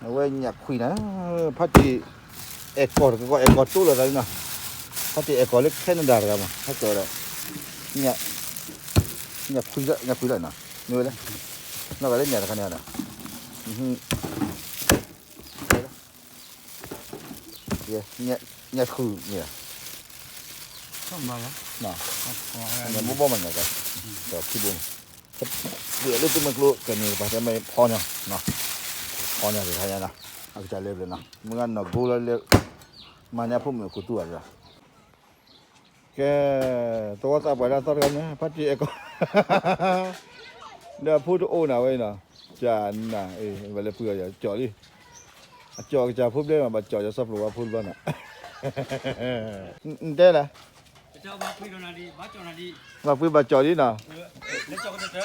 အဝဲညၣ်ခွံနၤ, ဖါတံၢ်အဲၣ်ကီၢ်တကီၢ် အဲၣ်ကီၢ်တိလိာ်သးလံနီၤ, ဖါတံၢ်အဲၣ်ကီၢ်လၢ Canada တဂၤမး ဟဲကီၢ်ဒီး ညၣ်ခွံလၢ ညၣ်ခွံလၢနီၤ, မ့ၢ်ဝဲလဲၣ်, နီၢ်ဂၤလၢညၣ်တခါန့ၣ်နီၤ, ညၣ်ခွံမ့ၢ် ဘိဘိမ့ၢ်ညၣ်ကီၢ်, ဒီးခံဘိန့ၣ်, ဒ်လၢသူမွဲကျိကန့ၣ် ပှၤတဲမ့ၢ်ဖီညါ, ဖီညါတခါညါနီၤ, အကစၢ်လဲၤဘျဲၣ်နီၤ, မ့ၢ်ဂ့ၤနီၢ်ကိလၢလဲၤ, မၤန့ၢ်အဖိမုၣ်အကူသူၣ်ဘၣ်ဒီး ကဲ, သဝီသးပှၢ်လၢအသီတဂၤန့ၣ် ဖါတံၢ်အဲၣ်ကီၢ်, ဒီးအဖိတအိၣ်နၤဝဲနီၤ, ကနၤ, ဘၣ်လဲၤပှ့ၤအီၤ ကၠီၣ်လံ, အကၠီၣ်ကစၢ်ဖိဘျဲနီၤ, ဘၣ်ကၠီၣ်ယစီၤပျိၤဝါဖိတဘျီနီၤ, နတဲလဲၣ်, ဘၣ်ပှ့ၤဘၣ်ကၠီၣ်လံနီၤ, ဖိနၤ, ဒီးပှၤပှ့ၤဒီးနၤ နအီၣ်တၢ်ဝံၤဒီး,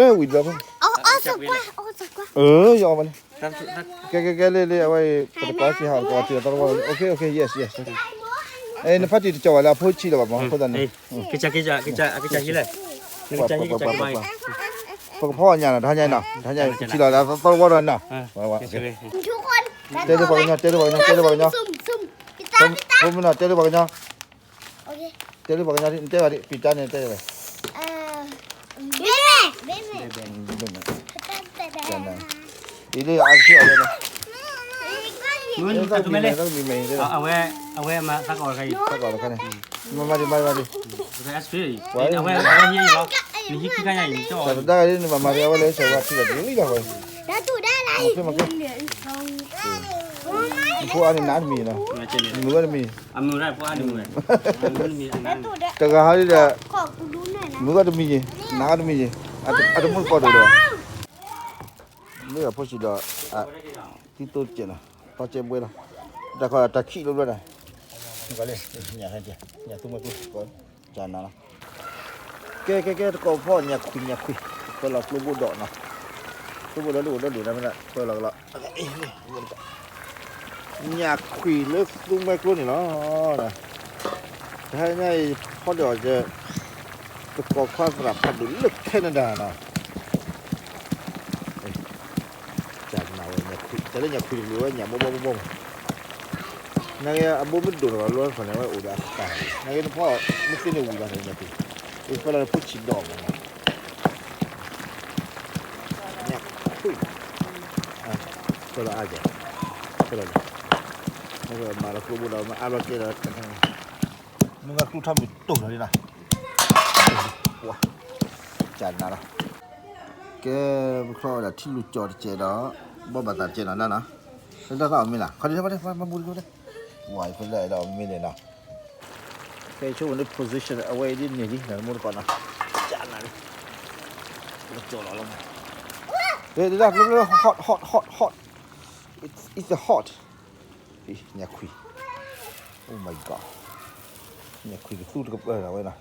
ယအီၣ်မးန့ၣ်, ကဲကဲကဲလံလံ အဝဲအံၤ ပတကိးစံးဟး ပတကိးစံးသီတဝီ, okay okay yes yes, နဖါတံၢ်တကၠီၣ်ဘၣ်လၢအဖိဆံးလီၤဘၣ်မး အဃိသတးန့ၣ်, ကစၢ်ကစၢ်ကစၢ်ကစၢ်ဟံးလဲၣ်, နကစၢ်ဟံးကစၢ်ကမၤအံၤ, ပကဖီအီၣ်ညၣ်နီၤ တဟါညါအံၤနီၤ တဟါညါအံၤ ပဆံးလီၤလၢသီတဝီဒီးနီၤ, တဲဒ်ပှၤကညီ တဲဒ်ပှၤကညီ တဲဒ်ပှၤကညီ, ဖိမုၣ်နီၤ တဲဒ်ပှၤကညီ, တဲဒ်ပှၤကညီ နတဲဘၣ်ဒ် ပံတၢ်န့ၣ်တဲလဲၣ်, အံၤလၢအါစုအီၤလၢ, မ့ၢ်တမ့ၢ်လဲၣ်, အဝဲ အဝဲမၤသးကီၢ်တခါအံၤ, သးကီၢ်တခါန့ၣ်, မၤမၤဒံး မၤမၤဒံး, အဝဲ အဝဲဟံးအံၤလီၤ, နဟံးခံခါညါအံၤ တၢ်တဒါဂၤဒ်န့ၣ် မၤမၤဒံး အဝဲလဲၤဆၢဝဲထံလီၤတလံလီၤဝဲ, နဖိအါန့ၣ်နးတမံၤနီၤ, မုာ်ဝဲတမံၤ, တဂၤဟီဒ်ဒီး, မုာ်ဝဲတမံၤ, နးဝဲတမံၤ, အတမူတကိးဒိၣ်ဒီး လၢအဖိဆံးဒီး, သံသိတကဲးနီၤ, သီကဲးဘှဲလီၤ, တၢ်ခီတၢ်ခံးဘျီဘျီဒီး, ညၣ်သူမွဲကျိ, ကနၤလီၤ, ကဲကဲကဲ တကိးဖီညၣ်ခွံညၣ်ခွံ, ပၢလီၤကျိဘိဒီးနီၤ, ကျိဘိဒီးလၢအိၣ်ဒီဒိၣ်ဒီးမ့ၢ်ဒၣ် ပၢလီၤကလီၤ, ညၣ်ခွံလၢသူမွဲကျိန့ၣ်လီၤ, တဟါညါအံၤ ဖီဒီးအီၤ တကိးခွါသရၣ်ဖးဒိၣ်လၢ Canada နီၤ, ကနၤဝဲညၣ်ခွံ, တၢ်လၢညၣ်ခွံတကလုာ်ဝဲညၣ်ဘီဘီဘီဘီမး, နာ်က့အဘိမ့ၢ်ဒိၣ်တဂၤလီၤ ခီန့ၣ်ဝဲအိၣ်ဒီးအကါ, နာ်က့နဖီမ့ၢ်သ့န့ၣ်ဝံၤလီၤညၣ်ခွံ, အဖဲလီၤဖိဆံးဒီးမး, ညၣ်ခွံ, ဖဲလီၤအါကဲ, ဖဲလီၤန့ၣ်, မၤလီၤကျိဘိဒီးမ့ၢ်အါဘျီကဲဒီး မ့ၢ်ဝဲကျိထီၣ်မုၢ်တိၢ်လီၤလံနီၤ, ကနၤလီၤ, ကဲ, ပချီဝဲဒၣ်ထံလူၤကၠီၣ်တကဲးဒီး, ဘီၣ်ဘၣ်သးတကဲးနီၤ နနီၤ, လၢတၢ်သၣ်အီၣ်မ့ၢ်လၢ် ခီဒံး မၤဘူၣ်တကဲး, ဝဲဖဲလၢအဲၣ်ဒိးအီၣ်မ့ၢ်န့ၣ်နီၤ, ကဲဆိဝဲလၢ position အဝဲအံၤဒ်န့ၣ်လံ နမူတကိးနီၤ, ကနၤလံ, ကၠီၣ်လီၤလီၤ, hot hot hot, it's hot, ညၣ်ခွံ, oh my god, ညၣ်ခွံကသူတကပၢၢ်ဝဲနီၤ,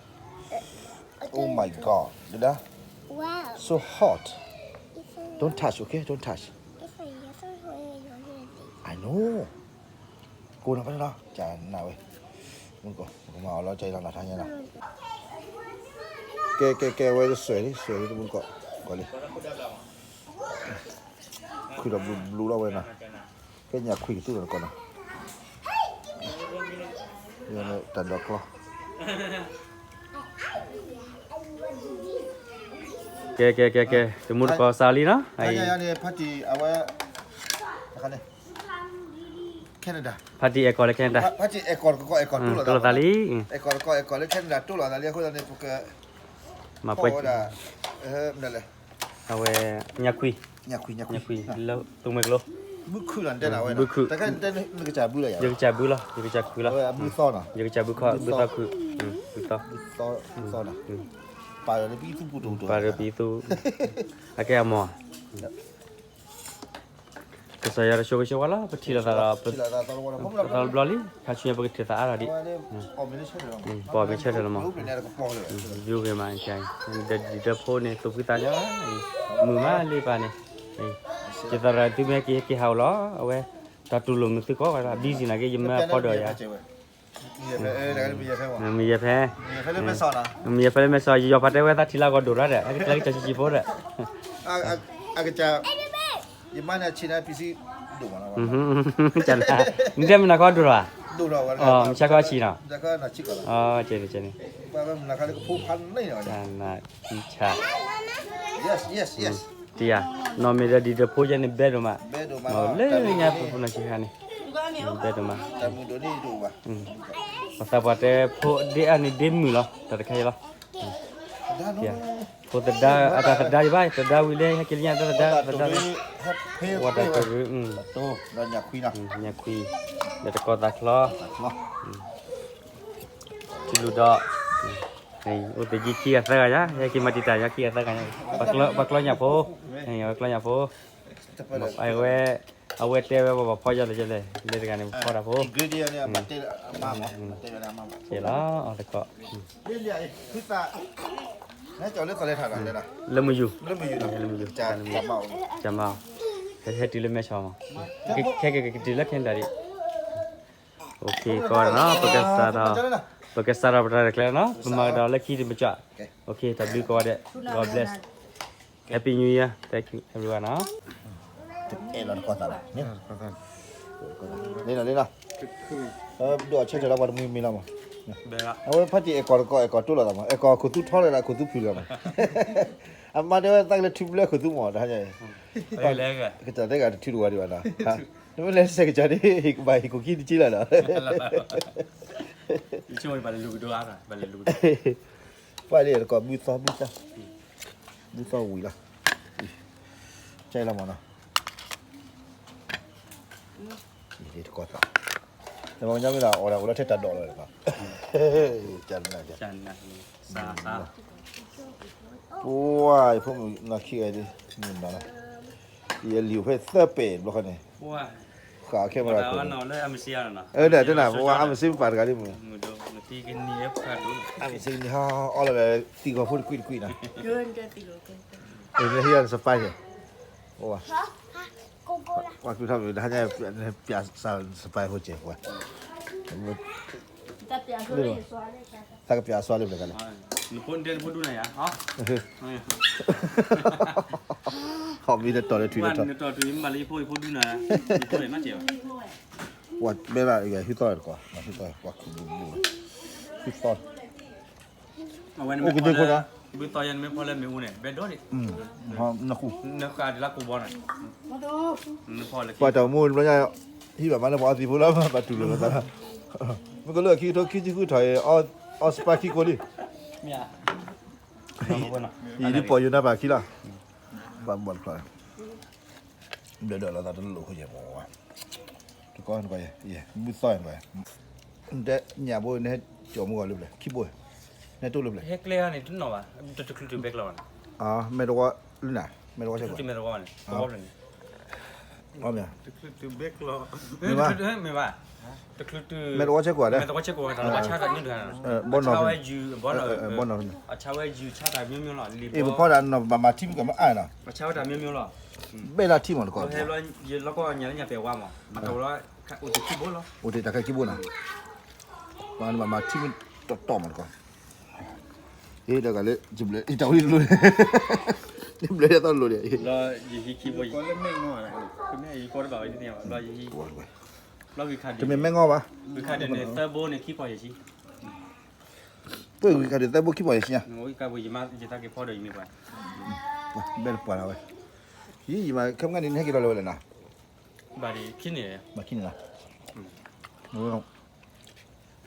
oh my god, ဒဒၣ်, so hot, don't touch, okay, don't touch, I know, ကိးနၤဖဲန့ၣ်လီၤ ကနၤဝဲ, မူတကိး ပကမၤအီၤလီၤ ကနၤလီၤ တဟါညါနီၤ, ကဲကဲကဲ အဝဲစွဲးလံ စွဲးလံ တမူတကိး ကီးလံ, ခွံဒီးဘျူးဘျူးလီၤဝဲနီၤ, ကဲညၣ်ခွံကသူဒီးတကိးနီၤ, တၢ်ဒိးကျီ ကဲကဲကဲကဲ တမူတကိးစးလံနီၤ, ဖါတံၢ်အဲၣ်ကီၢ်လၢ Canada, တိၢ်လီၤသးလံ, အဲၣ်ကီၢ်လၢ Canada တိၢ်လီၤသးလံ အဃိသတးန့ၣ် ပက မၤပှဲၤ အဝဲ ညၣ်ခွံ, ညၣ်ခွံ လၢသူမွဲကျိ, ဘုခုလီၤ နတဲနၤဝဲ, ဘုခု, ယကစၢ်ဘုလီၤ ယကစၢ်ဘုလီၤ ယကစၢ်ခွံလီၤ, ယကစၢ်ဘုခီ ဘုသီခွံ, ဘုသီ, ပာ်လၢပံသူပူၤတအိၣ်, အကဲအမီၤ ကစၢ်ယွၤတဆိကဆိဝဲလီၤ ပထံၣ်လိာ်သးဒီး သီတဘျီလံ ခါဆူညါပကထံၣ်သးအါထီၣ်ဒံး, ပအီၣ်မ့ၤဆၢထၢၣ်လီၤမး, ယူၤဂ့ၤမး ဒ်ဒီးဖိန့ၣ် သူၣ်ဖှံသးညီ, မုာ်မးလံပၢ်န့ၣ်, ယသရၣ်သုမ့ၢ်က့ၤဟဲက့ၤဟးအိၣ်လီၤ အဝဲ, တၢ်တူၢ်လိာ်မုာ်သုကိးဂၤဒဲး busy နာ်က့ ယမ့ၢ်အဖီဒီးယၤ, မုၢ်ယဲၢ်ဖဲ, မုၢ်ယဲၢ်ဖဲလၢမဲာ်စီး, ယယီၤဖးတဲဝဲသးထံလၢအဂီၢ်ဒိၣ်ထီၣ်ဒီး အကစၢ်ကစၢ်ဆံးဖိဒီး, အကစၢ်, ယမါန့ၣ်အဆံးန့ၣ် ပီစံဒိၣ်မးလီၤ, နတဲမုၢ်နၤခီဒိၣ်ထီၣ်ဧါ, မုၢ်ဆါခီအဆံးနီၤ, ကဲန့ၣ်, ကဲန့ၣ်, ဆါ, နီၢ်မ့ၢ်ဒီးဒ်ဒီးဖိယဲန့ၣ်ဘဲဒိၣ်မး, လၢညါပူၤပူၤနီၢ်ဆံးခါန့ၣ်, ဘဲဒိၣ်မး, ပသးပှၢ်တဲဖိဒ့အါန့ၣ်ဒ့မုၢ်လီၤ တၢ်တခါအံၤလီၤ, ဖိသဒါ အတၢ်သဒါယဘၣ် သဒါဝံၤလၢဟဲက့ၤလၢညါတၢ်သဒါ သဒါ, ဝဲတၢ်ကရၢ, ညၣ်ခွံ, ဒီးတကီၢ်သးချီ, ထံလူၤဒီး, အိၣ်သယံခံဂၤသၢဂၤညါ ဟဲက့ၤမၤတံာ်တာ်ညါခံဂၤသၢဂၤညါ, ပှၤကျီညၣ်ဖိ, ပှၤကျီညၣ်ဖိ, ဝဲ, အဝဲတဲဝဲပှၤဖီယါလၢလဲၣ် လဲၤတဂၤန့ၣ်ဖီတၢ်ဖိ, ကဲလီၤ, အတကီၢ်, လၢမုၢ်ယူၤ, လၢမုၢ်ယူၤ, ကမၤ, ဟဲတုၤလၢမဲဆီးမး, ခဲကကတုၤလၢ Canada ဒံး, ကီးနီၤ ပကစးထီၣ်, ပကစးထီၣ်ပတၢ်တကျဲနီၤ ပမၤကဒီးလၢခံတမကၠီ, တၢ်ဘျုးကိးဂၤဒဲး, God bless, Happy New Year, thank you everyone နီၤ, လီၤ, ဒိၣ်အဆၢထၢၣ်လီၤ ပှၤတမှံမံၤလီၤမး, အဝဲဖါတံၢ်အဲၣ်ကီၢ်တကီၢ် အဲၣ်ကီၢ်တိၢ်လိာ်သးမး အဲၣ်ကီၢ်ခိၣ်သူထီလၢာ်လၢခိၣ်သူဖုၣ်လီၤမး, အမါတဲဝဲသးကလဲၤထုးဘျၢခိၣ်သူမး တဟါညါအံၤ, ကစၢ်သ့ၣ်ဂၤတထုးတဝၤဒံးဘၣ်နီၤ, နမ့ၢ်လဲၤစဲးကစၢ်ဒ် ဘၣ်ဟံးခိၣ်ခံတက့လီၤနီၤ, ပှၤလၢတကီၢ်ဘုသီ, ဘုသီဝံၤလီၤ, ကဲလီၤမးနီၤ, တကီၢ်သး, နမ့ၢ်ညါမ့ၢ်ဒၣ်အီၣ်ဒၣ်အိၣ်လၢထဲတၢ်ဒိးလီၤ, ပှၤဖိမုၣ်နီၢ်ခံဂၤဒ်, ယလံာ်အိၣ်ဖဲသၢပဲာ်တဘျီဃီန့ၣ်, ဃးခဲမရၤခိၣ်, တနၤ ပှၤအါမစ့ပာ်တဂၤဒ်မ့ၢ်, အါမစ့န့ၣ်ဟီအီလီၤဝဲ သံၣ်ဂီၤဖိတကွံာ်တကွံာ်နီၤ, ဟံး surprise ကဲ, ပှၤကလုၢ်ထီၣ်မ့ၢ်တဟါညါ ပျးစး surprise ဖိကဲပှၤ, သးကပျးအစွါလၢပျၢၤကလဲၣ်, ဟီၣ်မ့ၢ်တတီၤလၢထွံၣ်လၢထီၣ်, ပှၤမ့ၢ်ဒၣ်အံၤ ဟုသီၣ်တကီၢ်, ဟုသီၣ်, အိၣ်ကသ့ခိၣ်နီၤ, ဘုသီယဲန့ၣ်မ့ၢ်ဖီလၢမ့ၣ်အူန့ၣ် ဘဲဒိၣ်ဒံး, နဃု, နဃးဒ်လၢကိးဘီန့ၣ်, ပှၤတၢ်အိၣ်မူတဘျီညါ ဟံၣ်ဘၣ်မါလၢပှၤအီသံးဖိလၢဘၣ်တူၢ်လိာ်လိာ်သး, မ့ၢ်ကလၢခံကထိခံဆံဃုထီၣ်အံၤ အီ surprise ခံကိးလံ, ယဒ်ပိာ်ယိၤနါပၢ်ခံလီၤ, ဘၣ်ဘီၣ်တဖျၢၣ်, ဘျၢဒီးလီၤသးတလိၣ်ဃိယဲၢ်မး, တကီၢ်နကီၢ်ယဲၢ်, ဘုသီယဲၢ်နကီၢ်ယဲၢ်, နတဲညၣ်ဘိန့ၣ် ဟဲကၠီမူဂီၤလၢပျၢၤ ခံဘိ, နဟဲတိၢ်လၢပျၢၤ, ဟဲကျဲန့ၣ်တနီၤဘၣ်, တချုးတုၤဘဲကျီၢ်ဘၣ်န့ၣ်, မဲာ်တဝီလၢနၤ, မဲာ်တဝီဆဲးကွၢ်, မဲာ်တဝီန့ၣ်, တချုးတုၤဘဲကျီၢ်, မ့ၢ်ဘၣ်, တချုးတုၤ, မဲာ်တဝီဆဲးကွၢ်, မဲာ်တဝီဆဲးကွၢ်ဝဲတၢ်လီၤ ဘၣ်ဆါတၢ်မ့ၢ်တဂၤ, ဘီနီၢ်, ဘီနီၢ်, အဆါဝဲယုၢ်ဆါတၢ်မ့ၢ်မ့ၢ်လီၤ, လံာ်ဘီ, ပဖီဒၣ်နီၢ်ဘၣ်မၤထံမ့ၢ်ကမၤအါနီၤ, ဘဲလၢထံမ့ၢ်တကီၢ်, လီၤကီၢ်ညါလၢညါပဲာ်ဝါမး, မၤတဝီလီၤ, အိၣ်တ့ၢ်ခံဘိလီၤ, အိၣ်တ့ၢ်တၢ်ခဲခံဘိနီၤ, ပှၤမၤထံမ့ၢ်တတီၢ်မးတကီၢ် ဟ့ၣ်ဒီးဂၤလၢ ယဘျၢ ယတၢ်ဝံၤတလိၣ်န့ၣ်, ယဘျၢယသီတလိၣ်န့ၣ်, လီၤယဟံးခံဘိ, ယဟံး, တမ့ၢ်မဲာ်ငီၢ်ဘၣ်, တမ့ၢ်မဲာ်ငီၢ်ဘၣ်, ပှၤဂံၢ်ခါဒုးသၢဘိခံပီၢ်ယဲၢ်ဆံညါ, ဘဲတပှၢ်လၢဝဲ, ယံၤယံၤမး ခဲမုၢ်နံၤနဟဲက့ၤလီၤလၢဝဲလဲၣ်နီၤ, ဘၣ်ဒ်ခံန့ၣ်, ဘၣ်ခံန့ၣ်လီၤ,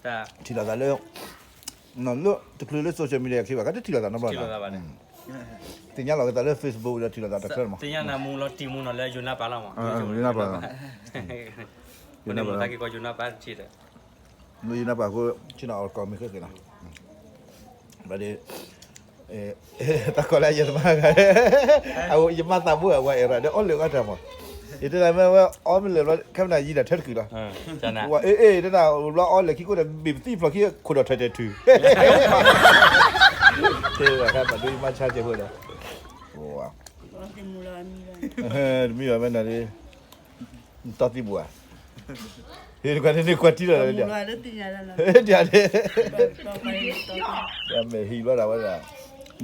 ထံၣ်လိာ်သးလၢ, နီၢ်လၢတချုးလၢ social media ခံဘၣ် ကတထံၣ်လိာ်သးနီတဘျီနီၤ, သ့ၣ်ညါလီၤက့ၤသးလၢ Facebook ဒီးထံၣ်လိာ်သးတၢ်ချၢမး, သ့ၣ်ညါနၤမူလီၤတံၢ်မူနီၤလၢယိၤနါပၢ်လီၤမး, ယိၤနါပၢ်လီၤ, ယိၤနါပၢ်လီၤ, လၢယိၤနါပၢ်အဃိ ဆ့ၣ်နီၤအီၤကီၢ်မ့ၢ်ဃဲက့ၤနီၤ, ဘၣ်ဒီး တၢ်ကီၢ်လၢယသမါဂၤ, ယမါသးဘိအဝဲအဲၣ်ရၣ်ဒီးအီၣ်လၢာ်အီၣ်တၢ်မး, ယတဲဒၣ်မ့ၢ်ဝဲအီၣ်မ့ၢ်လၢာ်ဘျီ ခဲမနၤယံၤဒၣ်ထဲတကုာ်လီၤ, ဝဲအ့ၣ်အ့ၣ် တဲဒၣ်ဘျီအီၣ်လၢာ်ခံခိၣ်ဒီး ဘ့ၣ်ပသံၣ်ဖျိးခံခိၣ်ဒီးထွဲတဲတုၤ, တဲဝဲခဲဘၣ်ဒိယမါဆါကဲဖိဒီး, တမံၤဘၣ်မ့ၢ်နၤဒီး, နတီသံဘၣ်ဧါ, ဟ့ၣ်တကွၢ်န့ၣ်ကွၢ်ထံလီၤဒီး, ဒ်န့ၣ်, မဲာ်ဟံးဘျီဒၣ်ဝဲဒၣ်,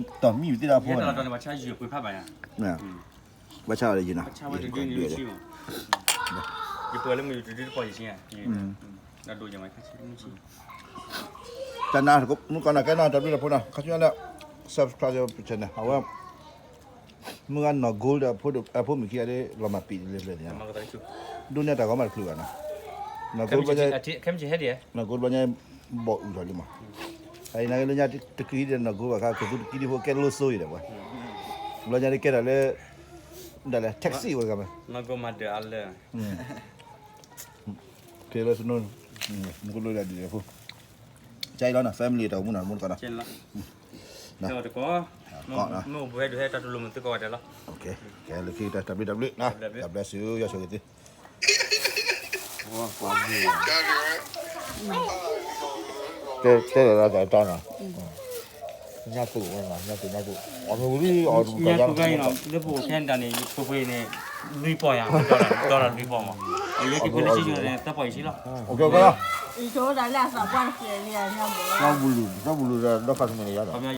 တီၢ်မံသ့ၣ်တၢ်ဖိ, ဘၣ်ဆၣ်ဝဲဒၣ်ယံၤနီၤ, ယပှၤလၢမုၢ်တဒုတပီၢ်ယံၤဆံ, တၢ်နါ, မုၣ်ကီၢ်နၤကဲနီၤ တၢ်ဘျုးတၢ်ဖှိၣ်နီၤ ခါဆူညါလၢ subscribe channel အဝဲ မုၢ်ဂၤနီၢ်ကိလ်ဒီးအဖိမုၣ်ခံဂၤဒ် လီၤမၢ်ပံာ်လၢပျၢၤန့ၣ်, ဒိၣ်န့ၢ်တၢ်ဂီၤမးတချုးဘၣ်နီၤ, နီၢ်ကိလ်ဘျီညါ, နီၢ်ကိလ်ဘျီညါ ဘီၣ်အုၣ်ထီၣ်လံမး, အအံၤနာ်က့လၢညါတကံဒ်နီၢ်ကိလ်ဘၣ်ခါ ကသူတကံဒ်ဖိကဲလိစိအံၤဒီးပှၤ, ဘျီညါဒ်ကဲထီၣ်လၢ, ဒ်လဲၣ် taxi ဝဲတဂၤမး, ကဲလၢစနိ, မုၢ်ကလိဒ်ဒ်ဖိ, ကဲအံၤလီၤနီၤ family တၢ်အိၣ်မူနီၤ မုၢ်တကီၢ်နီၤ, ကဲလၢခံတၢ်တၢ်ဘျုးတၢ်ဘျုး, God bless you ယွၤဆိၣ်ဂ့ၤသု, တဲတဲလီၤတၢ်တၢ်နီၤ, ညၣ်သူၣ်ဝဲနီၤ ညၣ်သူၣ်ညၣ်သူၣ်, အီၣ်မ့ၢ်ဝံၤလံအီၣ်မ့ၢ်ကယါ, လၢပအိၣ်ခဲအံၤတၢ်န့ၣ် ပှ့ၤပှ့ၤန့ၣ် လွံၢ်ပီၢ်ယါ, ဒီလၢလွံၢ်ပီၢ်မး, အယဲက့ၤပှ့ၤလၢဆံယိၤန့ၣ် သၢပီၢ်ယံၤဆံလီၤ, ကဲကဲ, ဒီဘူလူၤဒီးဒီခါဆူမဲာ်န့ၣ်ယါဒီး